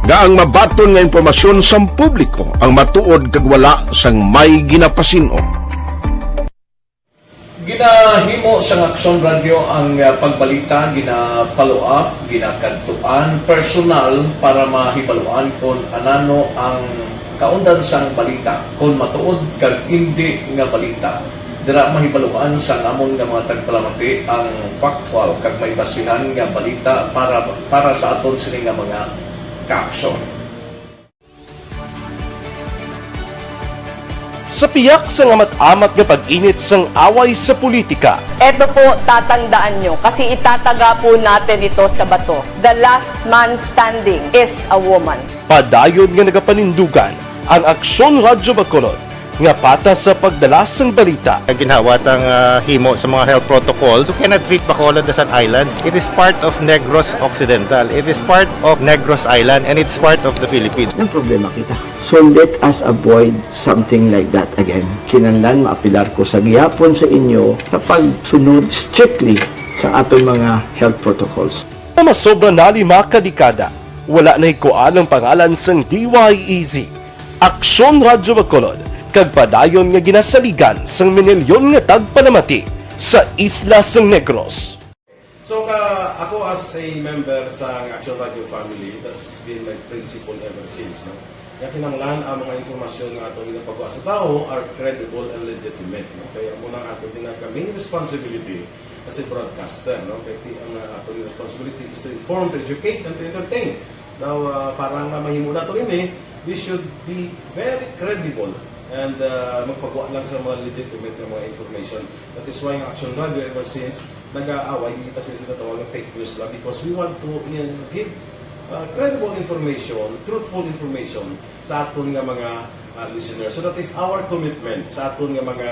nga ang mabaton nga impormasyon sang publiko ang matuod kag wala sang may ginapasin-o. Ginahimo sang Aksyon Radio ang, ah, pagbalita, gina-follow up, ginakadtuan personal para mahibaluan kon anano ang kaundan sang balita, kon matuod kag indi nga balita. Dira mahibaluan sang amon nga mga tagpalamati ang factual kag may basihan nga balita para, para sa aton sini nga mga kaaksyon. Sa piyak sang amat-amat nga pag-init sang away sa politika, Eto po, tatandaan nyo, kasi itataga po natin ito sa bato. The last man standing is a woman. Padayon nga nagapanindugan ang Aksyon Radyo Bacolod nga patas sa pagdala sang balita. Ang ginhawa tang, ah, himo sa mga health protocols, you cannot treat Bacolod as an island. It is part of Negros Occidental. It is part of Negros Island, and it's part of the Philippines. Nagproblema kita. So let us avoid something like that again. Kinahanglan maapelar ko sa gihapon sa inyo sa pagsunod strictly sa aton mga health protocols. Nga masobra na lima ka dekada, wala nahikuan ang pangalan sang D Y E Z, Aksyon Radyo Bacolod, kag padayon nga ginasaligan sang minilyon nga tagpalamati sa isla sang Negros. So, ka, ako as a member sa Action Radio family, that's been my principle ever since, no? Nga kinahanglan ang mga impormasyon nga atong ginapagawa sa tawo are credible and legitimate, no? Kaya amo na ang ato ginaka main responsibility as a broadcaster, no? Kaya ti-, ang, uh, ato responsibility is to inform, to educate, and to entertain. Now, uh, para nga mahimo nato ini, we should be very credible and, uh, magpagawa lang sa mga legitimate nga mga information. That is why ang Action Radio ever since nag-aaway kita sa ginatawag nga fake news lang, because we want to, uh, give, uh, credible information, truthful information sa aton nga mga, uh, listeners. So that is our commitment sa aton nga mga,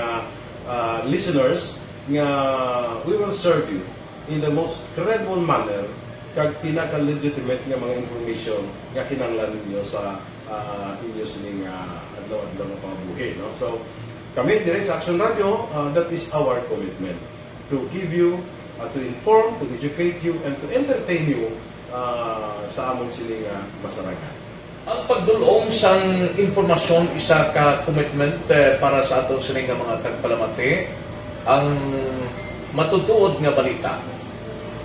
uh, listeners, nga we will serve you in the most credible manner kag pinaka-legitimate nga mga information nga kinahanglan ninyo sa, uh, inyo sining, uh, adlaw-adlaw nga pangabuhi, no? So, kami diri sa Action Radio, uh, that is our commitment to give you, uh, to inform, to educate you, and to entertain you, uh, sa amon sini nga masarangan. Ang pagdul-ong sang impormasyon isa ka commitment, eh, para sa aton sini nga mga tagpalamati, ang matutuod nga balita.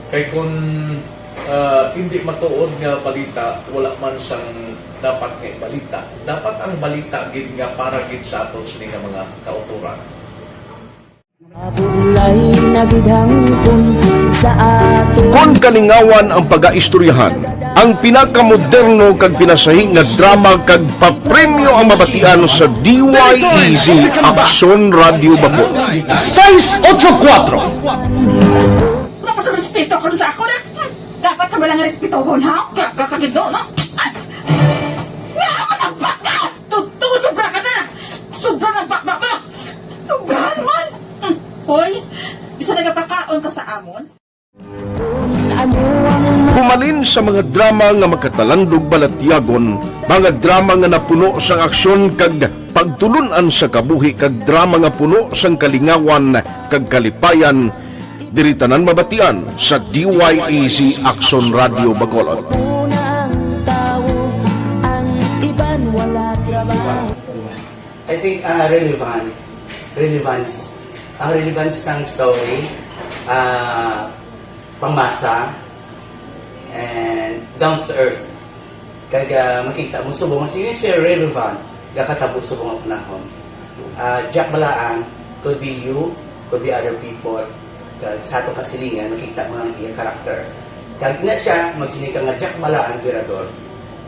Kay kun, ah, hindi matuod nga balita, wala man sang dapat nga balita. Dapat ang balita gid nga para gid sa aton sini nga mga kautoran. Mabulay na gid hangpon sa ato. Kon kalingawan ang pagaistoryahan, ang pinakamoderno kag pinasahi nga drama kag papremyo ang mabatian sa D Y E Z Aksyon Radio Bacolod. Sais otso kuwatro. Wala ka sa respeto karon sa ako na. Dapat ka ba lang respetohon, ha? Ka-, ka-, kagid, no, no? Ay! Nga ako nagbaka! Totoo, sobra ka na! Sobra na ang bakbak mo! Sobrahan man! Hmm. Hoy, bisa nagapakaon ka sa amon? Humalin sa mga drama nga makatalangdog balatyagon, mga drama nga napuno sang aksyon kag pagtulun-an sa kabuhi, kag drama nga puno sang kalingawan kag kalipayan, diri tanan mabatian sa D Y E Z Aksyon Radio Bacolod. I think, ah, relevant, relevance, ang relevance sang story, ah, pangmasa, and down to earth. Kag, ah, makita mo subong, mas yun siya relevant, gakatabo subong ang panahon. Ah, Jack Balaan, could be you, could be other people, kag sa atong kasilingan, makita mo ang iya character. Kag ina siya, magsiling ka nga Jack Balaan, Virador,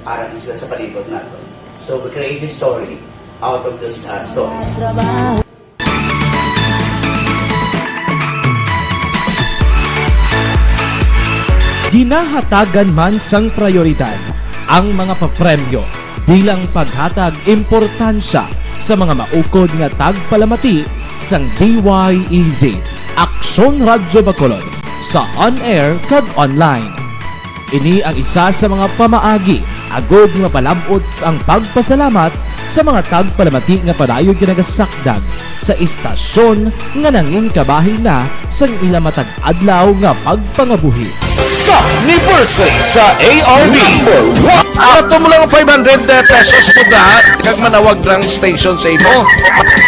arat na sila sa palibot naton. So, we create this story out of those, ah, stories. Ginahatagan man sang prayoridad ang mga papremyo bilang paghatag importansya sa mga maukod nga tagpalamati sang D Y E Z, Aksyon Radyo Bacolod, sa on-air kag online. Ini ang isa sa mga pamaagi agod nga mapalab-ot ang pagpasalamat sa mga tagpalamati nga padayon nga nagasakdag sa istasyon nga nangin kabahin na sang ila matag adlaw nga pagpangabuhi. Sa anniversary sa A R B. Number one. Ato mo lang five hundred pesos po na, kag manawag lang station sa imo.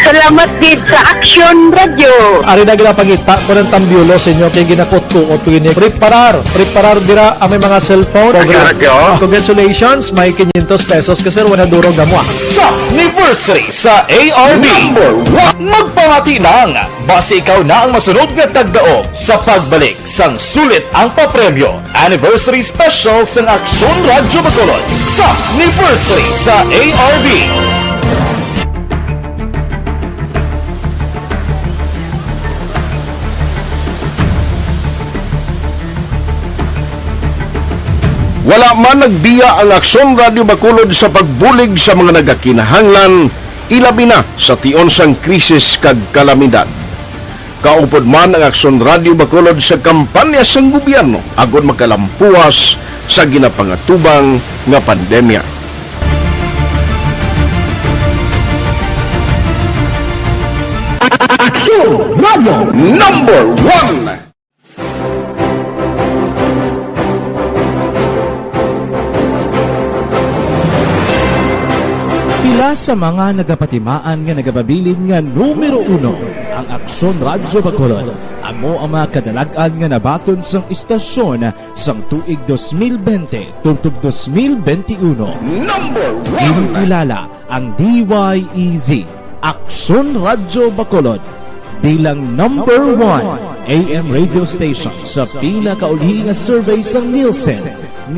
Salamat gid sa Action Radio. Ari na ginapangita ko ng tambyulo sa inyo kay ginakutkuot ko ini. Preparar, preparar dira ang may mga cellphone. Action Radio. Congratulations, may quinientos pesos ka, sir, wala duro gamwa. Sa anniversary sa A R B. Number one. Magpamati lang, basi ikaw na ang masunod nga tagdaog sa pagbalik sang sulit ang papremyo. Anniversary Special sang Aksyon Radyo Bacolod sa anniversary sa A R B. Wala man nagbiya ang Aksyon Radyo Bacolod sa pagbulig sa mga nagakinahanglan, ilabi na sa tion sang krisis kag kalamidad. Kaupod man ang Aksyon Radyo Bacolod sa kampanya sang gobyerno agod makalampuwas sa ginapangatubang nga pandemya. Aksyon Radyo Number One. Pila sa mga nagapatimaan nga nagapabilin nga numero uno ang Aksyon Radyo Bacolod. Amo ang mga kadalag-an nga nabaton sang istasyon sang tuig dos mil bente tubtob dos mil bente uno. Number one. Ginkilala ang D Y E Z, Aksyon Radyo Bacolod, bilang number one A M radio station sa pinakauli nga survey sang Nielsen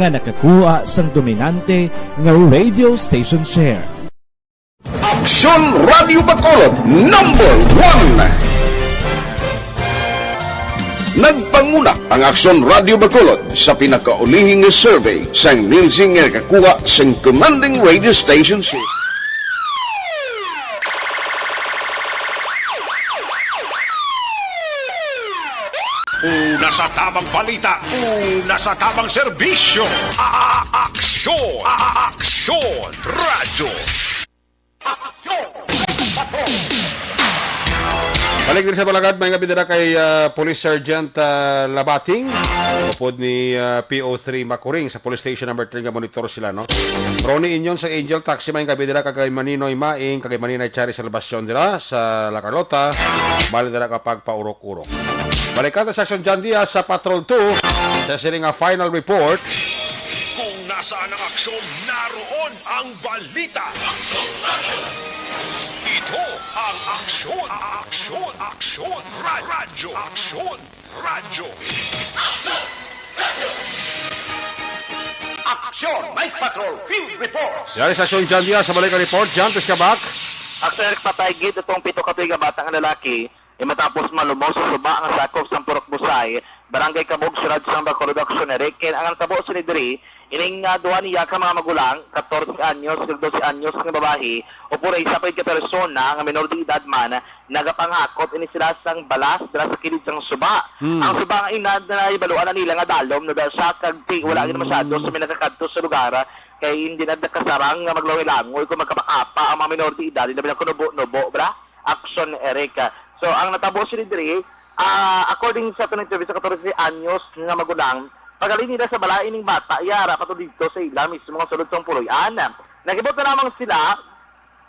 nga nakakuha sang dominante nga radio station share. Aksyon Radyo Bacolod, number one. Nagpanguna ang Aksyon Radyo Bacolod sa pinakaulihing nga survey sang Nielsen nga nakakuha sang commanding radio station share. Una sa tamang balita, una sa tamang serbisyo. A-, a-, aksyon, a-, a-, aksyon, radyo. Balik diri sa Balagad, may nga bidara kay, ah, Police Sergeant, ah, Labating, upod ni, ah, P O three Makuring sa Police Station number three nga monitor sila, no? Ronnie Inyon sa Angel Taxi, may nga bidara kay Maninoy Maing, kay Maninay Chari Salvacion dira sa La Carlota, bali dira ka pagpaurok-urok. Balikan ta sa Aksyon John Diaz sa Patrol two, sa sini nga final report. Kung nasaan ang aksyon, naroon ang balita. Ito ang Aksyon, Aksyon, Aksyon, Ra-, Radyo, Aksyon, Radyo. Aksyon, Night Patrol, Field Reports. Yari sa Aksyon John Diaz, sa balik ang report. John, please ka back. Actually, patay gid itong pito ka tuig nga bata nga lalaki, eh, matapos malumos sa suba nga sakop sang Purok Busay, Barangay Kabog, Siyudad sang Bacolod, Aksyon Eric. Kay ang natabo sini diri, ining, ah, duha niya ka mga magulang, katorse anyos kag dose anyos nga babayi, upod ang isa pa gid ka persona nga minor de edad man, nagapanghakot ini sila sang balas dira sa kilid sang suba. Hmm. Ang suba nga ina, nahibaluan na nila nga dalom na daw siya, kag ti-, wala gid masyado Hmm. sa may nakakadto sa lugar, kay hindi na nakasarang nga maglangoy-langoy kung magkapakapa ang mga minor de edad, labi na kung nubo-nubo, bra? Aksyon, Eric. So, ang natabo sini diri, ah, according sa aton interview sa katorse anyos nga magulang, paghalin nila sa balay ining bata, iya ra pa to didto sa ila mismo nga sulod sang puloy-an. Nag-ibot na lamang sila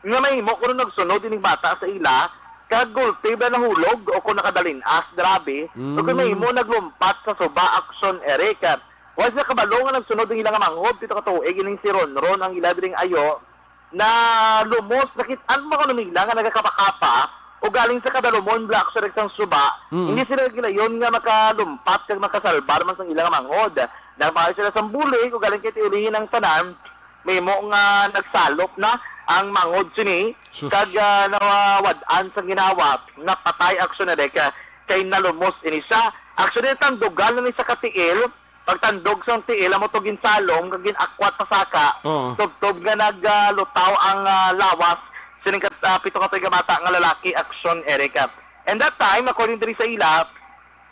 nga mahimo kuno nagsunod ining bata sa ila, kag gulti ba nahulog o kung nakadalin-as, grabe, o kung Mm. mahimo naglumpat sa suba, Aksyon, Eric. Once nakabalo nga nagsunod ang ila nga manghod, pito ka tuig, ining si Ronron ang ila diring ayo, na lumos, nakit-an ba kuno nila nga nagakapakapa o galing sa kadalumon, bla, Aksyon, sang suba, Mm. hindi sila gilayon nga makalumpat kag makasalbar man sang ila nga manghod. Nagpakay sila sang bulig o galing kay ti ulihi ang tanan, mahimo nga nagsalop na ang manghod sini, Sus. kag, ah, nawad-an sang ginhawa, napatay, Aksyon, Eric, kay nalumos ini siya. Actually, tandugan na ni sa katiil, pagtandog sang tiil, amo to ginsalom kag gin-akwat pa saka, Oo. tubtob nga nag, ah, lutaw ang, ah, lawas sining kat-, ah, pito ka tuig nga bata nga lalaki, Aksyon, Eric. And that time, according diri sa ila,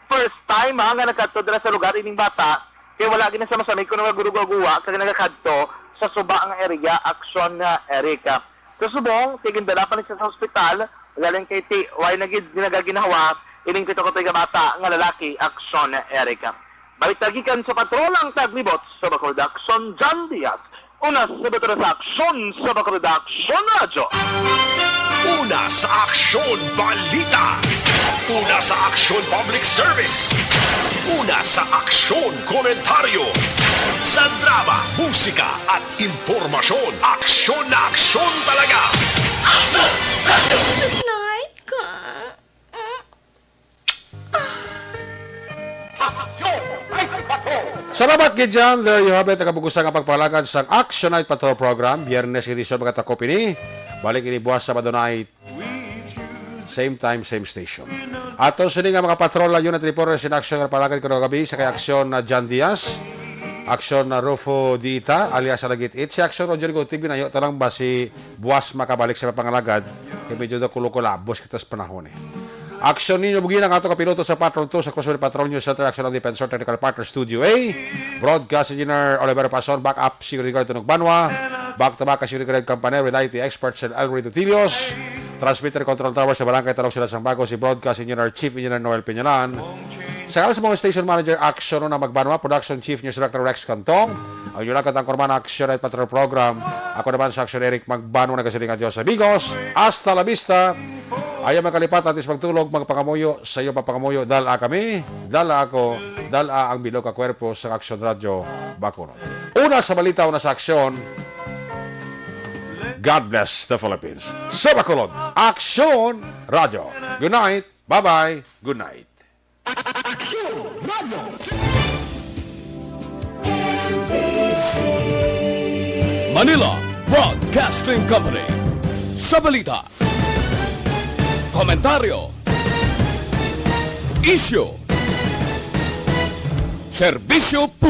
first time, ha, nga nagkadto dira sa lugar ining bata, kay wala gid na siya masamig kung nagaguwa-guwa kag nagakadto sa suba nga area, Aksyon, ah, Eric. Sa subong, kay gindala pa ni siya sa ospital, galing kay ti-, way na gid ginagaginhawa ining pito ka tuig nga bata nga lalaki, Aksyon, Eric. Balita gikan sa patrol ang taglibot sa Bacolod, Aksyon John Diaz. Una sa Bacolod sa Aksyon, sa Bacolod Aksyon Radyo. Una sa Aksyon Balita. Una sa Aksyon Public Service. Una sa Aksyon Komentaryo. Sa drama, musika at impormasyon. Aksyon na aksyon talaga. Aksyon! Night ka. Salamat gid, Jan. There you have it. Ang kabug-os nga pagpalagad sang Action Night Patrol Program. Biyernes edisyon, mga takop ini. Balik ini buwas Sabado night. Same time, same station. Ato sini nga mga patrol, yun at report sa Action nga palagad ko kagabi sa kay Aksyon na Jan Diaz. Aksyon na Rufo Dita, alias Alagit-it. Si Aksyon Rodrigo T V, nayo ta lang ba si Buwas makabalik sa pangalagad? Kay medyo daw kulukulabos kita sa panahon eh. Aksyon ninyo, bugi na nga ato kapiloto sa Patrol two sa Cruzway Patrol News Center, Aksyon ang Defensor, Technical Partner, Studio A. Broadcast Engineer Oliver Pason, backup Security Guard Tunog Banwa. Back to back ka Security Guard Company with I T experts and El Rey Tutilios. Transmitter Control Tower sa Barangay Talong Sila Sambago, si Broadcast Engineer Chief Engineer Noel Piñalan. Sa ngalan sa mga station manager, Aksyon na Magbanwa, Production Chief News Director Rex Cantong. Ang inyong lakad ang Kurman Aksyon at Patrol Program. Ako naman sa Aksyon Eric Magbanwa, nagasiling, "Adios, amigos. Hasta la vista." Ayaw magkalipat, atis magtulog, magpangamuyo, sa iyo papangamuyo, dala kami, dala ako, dala ang bilog ka kwerpo sa Aksyon Radyo Bacolod. Una sa balita, una sa aksyon. God bless the Philippines. Sa Bacolod, Aksyon Radyo. Good night. Bye-bye. Good night. Aksyon Radyo. Manila Broadcasting Company. Sa balita, komentaryo, isyu, serbisyo